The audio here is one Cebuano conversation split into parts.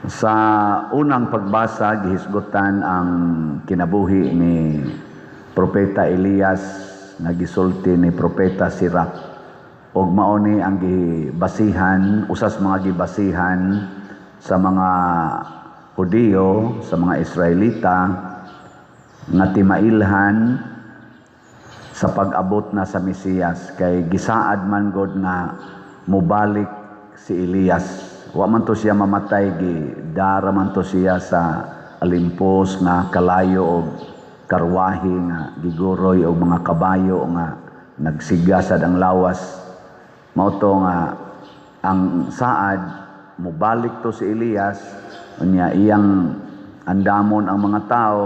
Sa unang pagbasa, gihisgutan ang kinabuhi ni Propeta Elias nga gisulti ni Propeta Sirach og mao ni ang gibasihan, usas mga gibasihan sa mga Hudiyo, sa mga Israelita nga timailhan sa pag-abot na sa Mesiyas, kay gisaad man god nga mobalik si Elias. Wa man to siya mamatay, gidara man to siya sa alimpos nga kalayo og karwahe nga giguroy og mga kabayo nga nagsiga sad ang lawas. Mao to nga ang saad, mobalik to si Elias, unya iyang andamon ang mga tao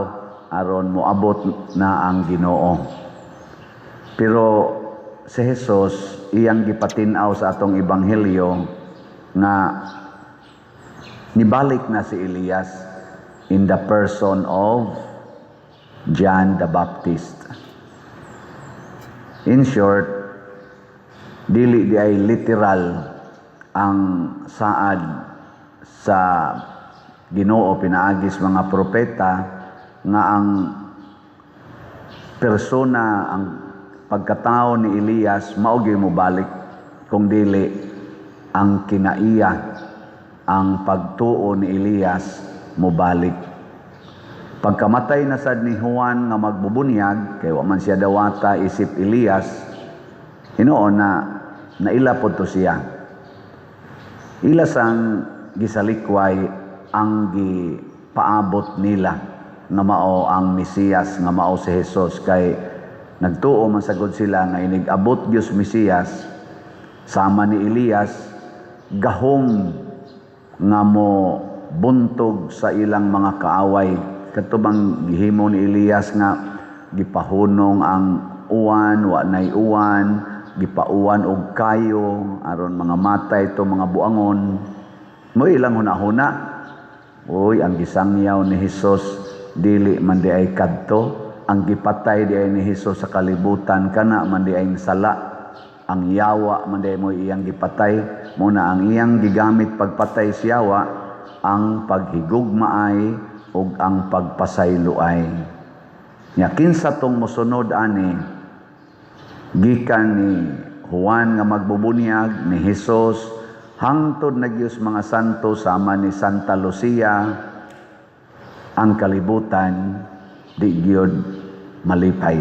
aron moabot na ang Ginoo. Pero si Jesus, iyang gipatin-aw sa atong ebanghelyo nga nibalik na si Elias in the person of John the Baptist. In short, dili di ay literal ang saad sa Ginoo pinaagis mga propeta nga ang persona, ang pagkatao ni Elias mao gyud mobalik, kung dili ang kinaiya, ang pagtuo ni Elias mobalik. Pagkamatay na sad ni Juan nga magbubunyag, kay wa man siya dawata isip Elias, hinuon na naila pod to siya. Ila sang gisalikway ang gipaabot nila nga mao ang Mesiyas, nga mao si Jesus, kay nagtuo man sagod sila nga inig-abot Dios Mesiyas sama ni Elias, gahom nga mo buntog sa ilang mga kaaway. Kadto bang gihimo ni Elias nga gipahunong ang uwan, wa nay uwan, gipauwan og kayo aron mga matay to mga buangon. Mo ilang hunahuna, uy, ang gisangyaw ni Hesus dili man di ay kadto, ang gipatay di ay ni Hesus sa kalibutan kana man di ay sala, ang yawa man di ay mo iyang gipatay. Muna ang iyang gigamit pagpatay sa yawa ang paghigugmaay ug ang pagpasayloay. Nya kinsa tong mosunod ani, gikan ni Juan nga magbubunyag, ni Hesus, hangtod na gyud mga santo sama ni Santa Lucia, ang kalibutan di gyud malipay.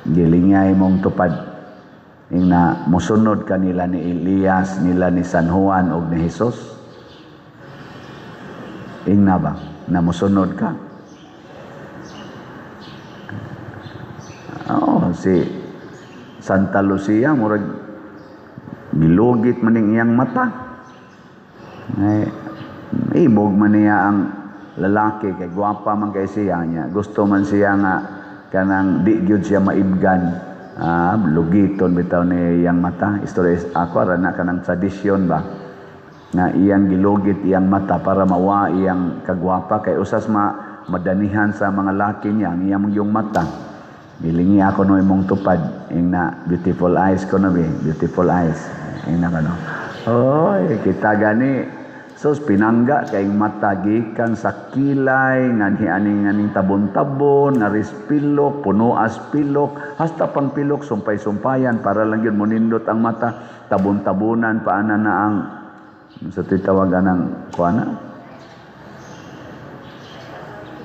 Gilingay mong tupad ing na mosunod kanila ni Elias, nila ni San Juan ug ni Hesus. Ingna ba na mosunod ka? Oo, si Santa Lucia murag gilugit man ning iyang mata. Ay, ibog man niya ang lalaki kay gwapa man kay siya niya. Gusto man siya nga kanang di gyud siya maibgan. Ah, lugiton bitaw ni iyang mata. Istorya ako ra na, kanang tradisyon ba nga iyang gilugit iyang mata para mawa iyang kagwapa, kay usas ma madanihan sa mga laki niya ang iyang yung mata. Gilingi ako no imong tupad ing na beautiful eyes ko no be, beautiful eyes ing na kano. Oy, kita gani sus, pinangga kay mata gikan sa kilay nganhi aning aning tabon-tabon ngaris pilok, puno as pilok, hasta pang pilok, sumpay-sumpayan para lang yun monindot ang mata, tabon-tabonan pa ana na ang sa titawagan ng kuana.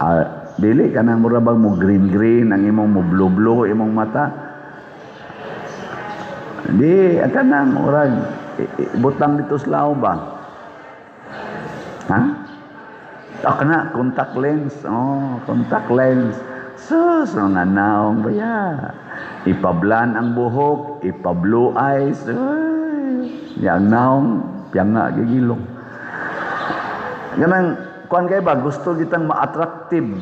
Ah, dili kanang mura bang mo green green ang imong, mo blue blue imong mata. Di ang kanang murag butang dito sa lao ba, ha? Ah, kana contact lens. Oh, contact lens. Sus, mga naong baya. Ipablan ang buhok, ipa-blue eyes. Uy, yang naong piyanga gigilong. Ganang kuan kay ba, gusto kitang ma-attractive.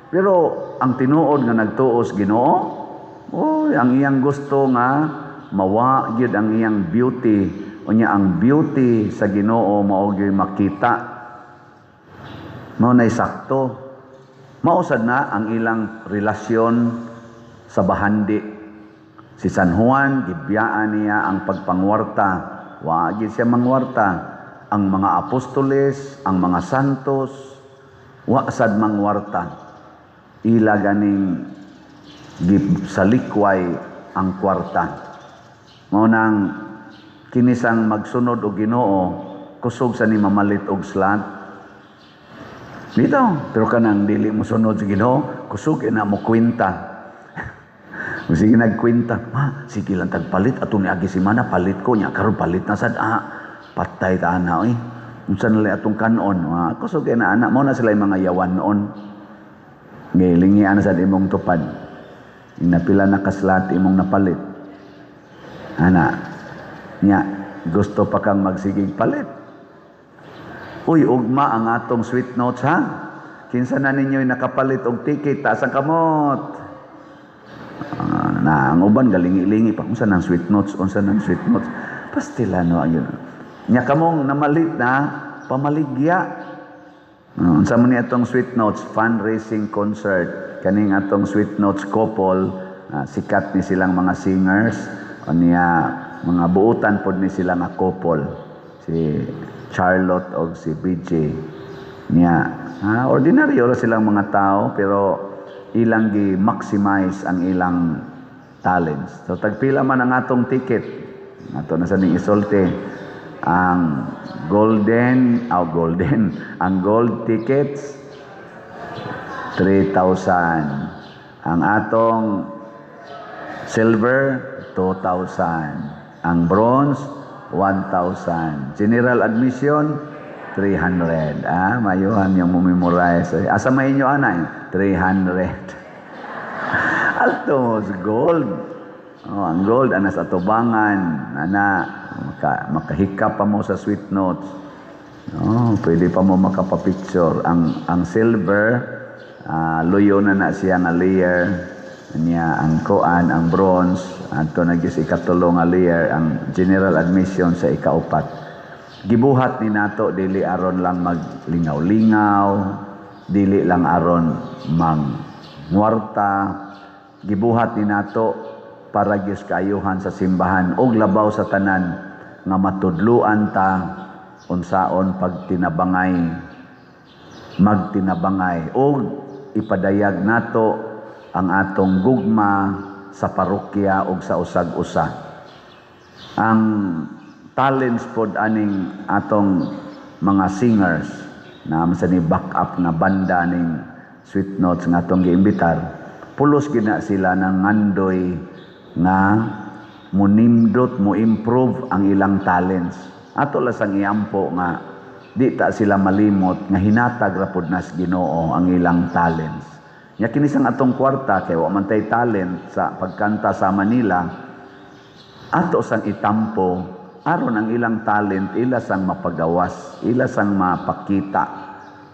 Pero ang tinuod nga nagtuos Ginoo, oy, ang iyang gusto nga mawa gyud ang iyang beauty. Unya ang beauty sa Ginoo mao gyud makita. Mao nay sakto. Mao sad na ang ilang relasyon sa bahandi. Si San Juan, gibiyaan niya ang pagpangwarta. Wa gyud siya mangwarta. Ang mga apostoles, ang mga santos, wa sad mangwarta. Ila ganing salikway ang kwarta. Mao nang kinisang magsunod og Ginoo, kusog sa ni mamalit og slot. Dito, pero kanang dili mo sunod sa Ginoo, kusog na mo kwenta. Kung sige nagkwenta, "Ma, sige lang tagpalit, ato ni agi semana, palit ko, nya karon palit na sad, ah, patay ta ana, oy. Unsa na lang atong kanon, ah, kusog na ana, mao na sila yung mga yawan noon." Ngay, ana sad imong tupad. Napila na ka-slot imong napalit. Ana, nya, gusto pa kang magsigig palit. Uy, ugma ang atong Sweet Notes, ha? Kinsa na ninyo'y nakapalit og ticket, taas ang kamot. Ah, na ang uban galingi-lingi pa, "Unsa nang Sweet Notes? Unsa nang Sweet Notes?" Pastila no ayun. Nya kamong namalit na, pamaligya. Unsa man ni atong Sweet Notes fundraising concert? Kaning atong Sweet Notes couple, sikat ni silang mga singers unya mga buutan pod ni sila nga couple, si Charlotte og si BJ niya. Ordinaryo ra silang mga tao pero ilang gi maximize ang ilang talents. So tagpila man ang atong ticket? Ato na sa ning isulti ang golden, oh, golden, ang gold tickets, 3,000. Ang atong silver, 2,000. Ang bronze, 1,000. General admission, 300. Ah, mayuhan yung mo-memorize. Asa may inyo ana? 300. Altos, gold. Oh, ang gold ana sa tubangan, ana makahikap pa mo sa Sweet Notes. Oh, pwede pa mo makapapicture. Ang silver, luyo na na siya nga layer niya. Ang kuan, ang bronze, ato na gyud sa ikatulo nga layer, ang general admission sa ikaupat. Gibuhat ni nato dili aron lang maglingaw-lingaw, dili lang aron mangwarta. Gibuhat ni nato para gyud kaayuhan sa simbahan ug labaw sa tanan nga matudluan ta unsaon pagtinabangay, magtinabangay ug ipadayag nato ang atong gugma sa parokya ug sa usag-usa. Ang talents pod aning atong mga singers na sa ni back up nga banda ning Sweet Notes nga atong giimbitar, pulos gina sila ng ngandoy nga munindot, mo improve ang ilang talents. Ato lasang iampo nga di ta sila malimot nga hinatag ra pod nas Ginoo ang ilang talents. Nya kini sang atong kwarta, kay wa man tay talent sa pagkanta sa Manila, ato sang itampo aron ang ilang talent ila sang mapagawas, ila sang mapakita.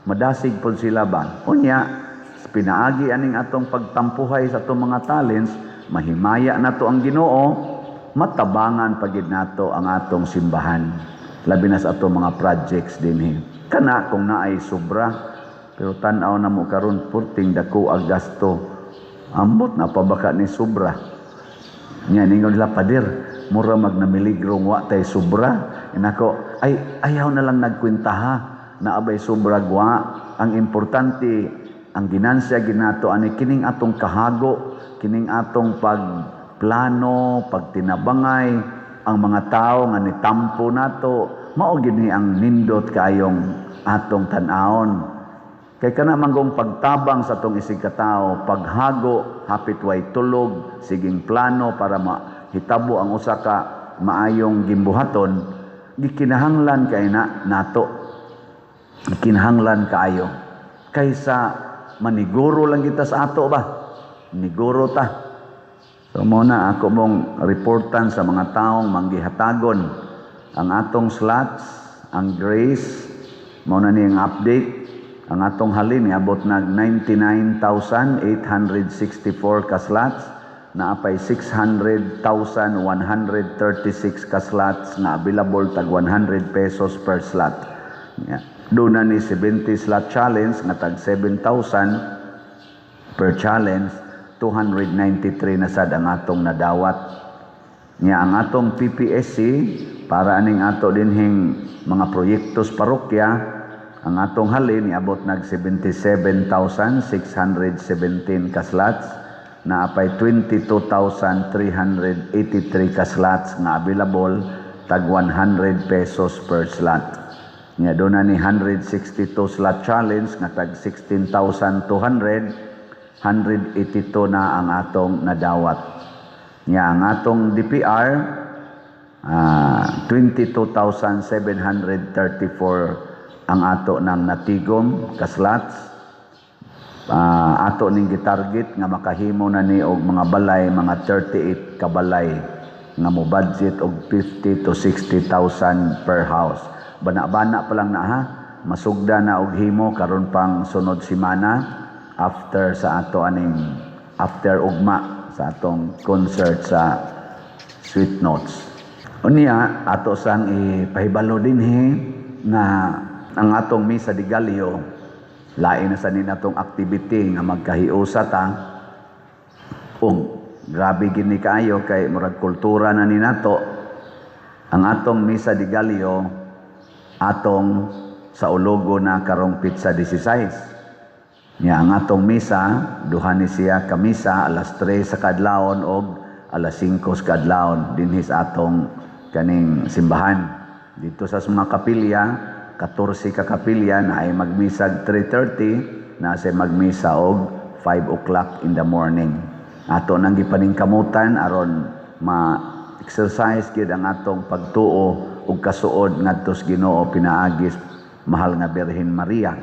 Madasig pod sila ba? Unya, pinaagi aning atong pagtampuhay sa atong mga talents, mahimaya nato ang Ginoo, matabangan pagid nato ang atong simbahan. Labi na sa atong mga projects dinhi. Kana kung naay sobra, pero tan-aw na mo karon, purting dako ang gasto. Ambot na pa baka ni sobra. Nya ningon nila, "Pader, mura magnamiligro wa tay sobra." Inako, "Ay, ayaw na lang nagkwenta ha. Naabay sobra gwa. Ang importante, ang ginansya ginato ani kining atong kahago, kining atong pagplano, pagtinabangay, ang mga tao nga nitampo nato, mao gini ang nindot kayong atong tan-awon." Kay kana manggong pagtabang sa atong isig katao, paghago, hapit way tulog, siging plano para mahitabo ang usa ka maayong gimbuhaton, gikinahanglan kay na nato. Gikinahanglan kaayo. Kaysa maniguro lang kita sa ato ba? Niguro ta. So mo na ako mong reportan sa mga taong manggihatagon ang atong slots, ang grace, mao na ni ang update. Ang atong halin niabot nag 99,864 ka slots, naapay 600,136 ka slots nga available, tag 100 pesos per slot. Yeah. Doon na ni 70 slot challenge nga tag 7,000 per challenge, 293 na sad ang atong nadawat. Nya ang atong PPSC para aning ato dinhing mga proyekto sa parokya, ang atong halin niabot nag 77,617 ka slots, naa pay 22,383 ka slots nga available, tag 100 pesos per slot. Nya doon na ni 162 slot challenge nga tag 16,200, 182 na ang atong nadawat. Nya ang atong DPR 22,734 ang ato nang natigom ka slots. Ato ning gitarget nga makahimo na ni og mga balay, mga 38 ka balay nga mo budget og 50 to 60,000 per house. Bana-bana pa lang na ha, masugda na og himo karon pang sunod semana after sa ato aning after ugma sa atong concert sa Sweet Notes. Unya ato sang ipahibalo dinhi nga ang atong Misa de Gallo, lain na sa ni natong activity nga magkahiusa ta, ug grabe gini kaayo kay murag kultura na ni nato ang atong Misa de Gallo, atong sa ulogo na karong pitsa 16. Nya ang atong misa, duha ni siya ka misa, alas 3 sa kadlawon og alas 5 sa kadlawon dinhi sa atong kaning simbahan. Dito sa mga kapilya, 14 ka kapilya na ay magmisag 3:30, na say magmisa og 5 o'clock in the morning. Ato nang gipaningkamutan aron ma-exercise gyud ang atong pagtuo ug kasuod ngadto sa Ginoo pinaagis mahal nga Birhen Maria.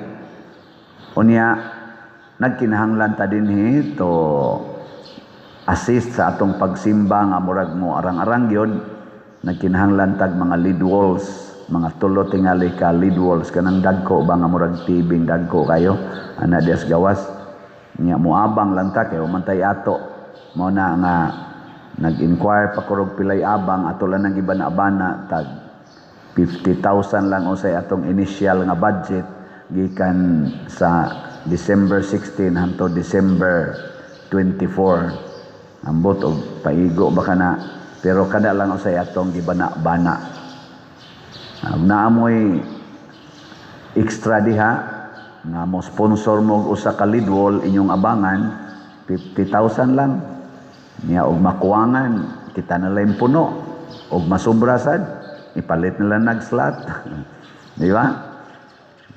Unya nagkinahanglan ta dinhi to assist sa atong pagsimba nga murag mo arang-arang gyud, nagkinahanglan tag mga lead walls, mga tulo tingali ka lead walls, kanang dagko ba nga murag tibing dagko kayo ana dias gawas. Nya moabang lang ta kay umantay ato, mao na nga nag-inquire pa kurog pilay abang, ato lang nang gibana-bana tag 50,000 lang usay atong initial nga budget gikan sa December 16 hangtod December 24. Ambot og paigo ba kana, pero kada lang usay atong gibana-bana. Naamoy extra diha nga mo sponsor mo og usa ka lead wall inyong abangan 50,000 lang. Nya og makuwangan kita na lang puno og masubra sad ipalit nila nag-slot. Di ba?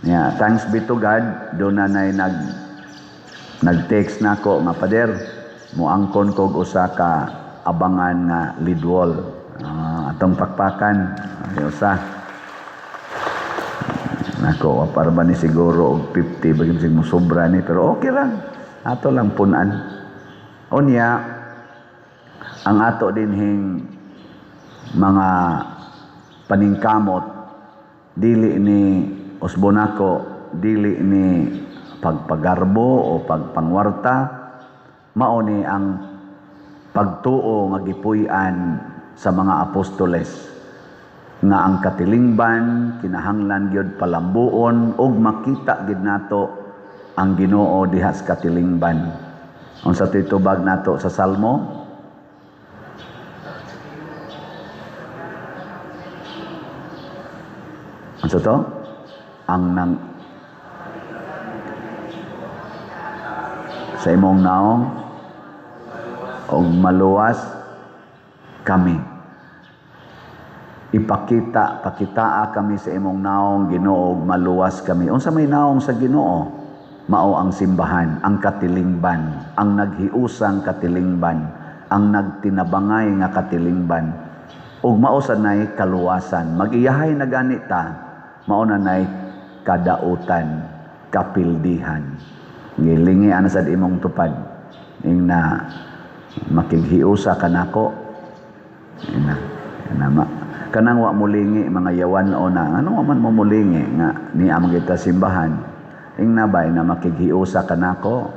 Yeah, thanks be to God, doon na na'y nag-text na ako nga, "Pader, muangkon kog usa ka abangan nga lead wall." Atong pakpakan, ay usa. Nako, para ba ni siguro og 50, bagay sig mo sobra ni, pero okay lang. Ato lang punan. Unya, ang ato dinhing mga paningkamot, dili ni usbonako, dili ni pagpagarbo o pagpangwarta, mao ni ang pagtuo nga gipuy-an sa mga apostoles nga ang katilingban kinahanglan gyud palambuon ug makita gid nato ang Ginoo diha sa katilingban. Unsa to'y tubag nato sa Salmo? Unsa to? Ang nang sa imong naong og maluwas kami. Ipakita, pakitaa kami sa imong naong, Ginoo, ug maluwas kami. Unsa may naong sa Ginoo? Mao ang simbahan, ang katilingban, ang naghiusang katilingban, ang nagtinabangay nga katilingban. Ug mao sa nay kaluwasan. Mag-iyahay na gani ta, mao na nay kadautan, kapildihan. Gilingi ana sad imong tupad. Ing na makighiusa kanako. Ina, ina ma. Kanang wa mulingi mga yawan o na, ano man mo mulingi nga niya kita simbahan. Ing na ba na makighiusa kanako.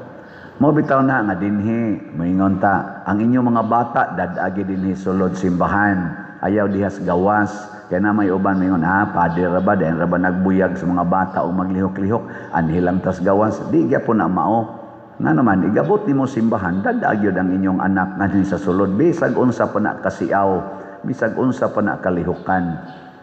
Mo bitaw na nga dinhi moingon ta ang inyong mga bata dadagi dinhi sulod simbahan. Ayaw dihas gawas. Kaya na may uban moingon, pader ra ba, dahil ra ba nagbuyag sa mga bata o maglihok-lihok, anhi lang tas gawas. Di gyapon na mao. Nga naman, igabot nimo simbahan, dadagyod ang inyong anak nga sa sulod. Bisag unsa pa na kasiaw Bisag unsa pa na kalihukan.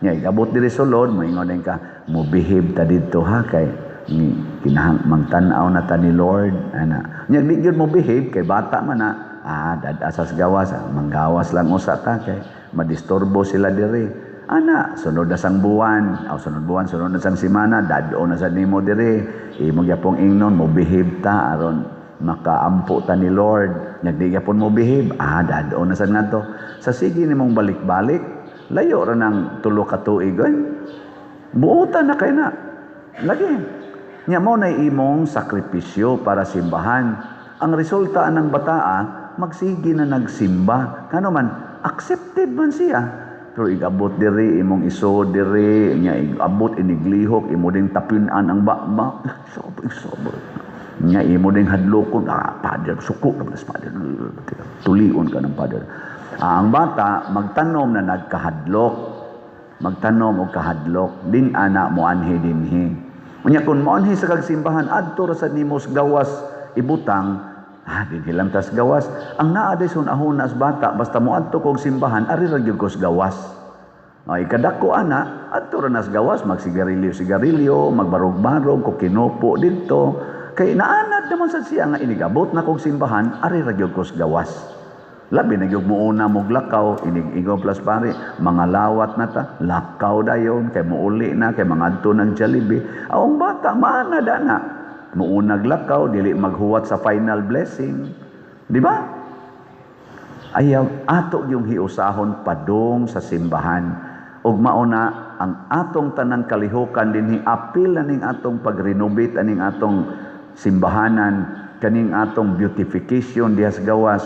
Nya igabot diri sulod, moingon din ka, "Mo behave ta didto ha, kay ni kinahang magtan-aw na ta ni Lord," ana. Nya di gyud mo behave kay bata man na. "Ah, dad-a sas gawas, manggawas lang usa ta kay madisturbo sila diri," ana. Sunod na sang buwan aw sunod buwan, sunod na sang semana, dad-o na sa nimo diri, imo gyapong ingnon, "Mo behave ta aron makaampo ta ni Lord." Nya di gyapon mo behave, ah, dad-o na sad ngadto. Sa sige nimong balik-balik, layo ra nang 3 ka tuig oy. Buotan na kay na. Lagi. Nya mo na imong sakripisyo para simbahan. Ang resulta ng bataa, magsige na nagsimba. Kano man, accepted man siya. Pero igabot diri, imong isod diri, nya igabot iniglihok, imo ding tapinan ang baba. Sobrang sobrang. Nya imo ding hadlokon, "Ah, Father, suko naman sa Father." Tulion ka ng Father. Ah, ang bata, magtanom na nagkahadlok. Magtanom og kahadlok. Din ana mo anhi dinhi. Unya kung moanhi sa kagsimbahan, adto ra sa nimos gawas ibutang, "Ah, dinhi lang tas gawas." Ang naa day hunahuna sa bata, basta mo adto kog simbahan, ari ra gyud kos gawas. Ay kadako ana, adto ra nas gawas, magsigarilyo-sigarilyo, magbarog-barog, kukinupo didto. Kay naanad naman sad siya nga inigabot na kog simbahan, ari ra gyud kos gawas. Labi na gyud muuna mo lakaw, inig ingon plus pare, mga lawat na ta, lakaw dayon kay muuli na kay mangadto ng Jollibee. Ang bata maanad ana. Muunag lakaw, dili maghuwat sa final blessing. Di ba? Ayaw ato yung hiusahon padung sa simbahan. Ug mauna ang atong tanang kalihukan dinhi, apil na ning atong pag-renovate aning atong simbahanan, kaning atong beautification diha sa gawas.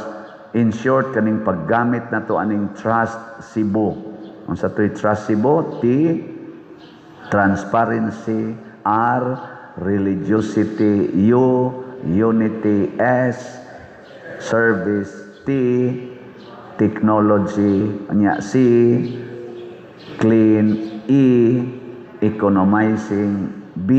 In short, kaning paggamit nato aning Trust Cebu. Unsa to'y Trust Cebu? T, transparency, R, religiosity, U, unity, S, service, T, technology, anya C, clean, E, economizing, B,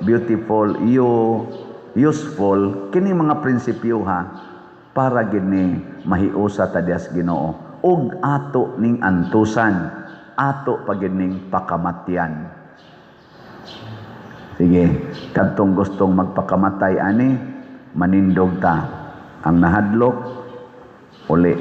beautiful, U, useful. Kini mga prinsipyo ha, para gini mahiusa ta dias Ginoo ug ato ning antusan, ato pa gid ning pakamatyan. Sige, kadtong gustong magpakamatay ani, manindog ta. Ang nahadlok, uli.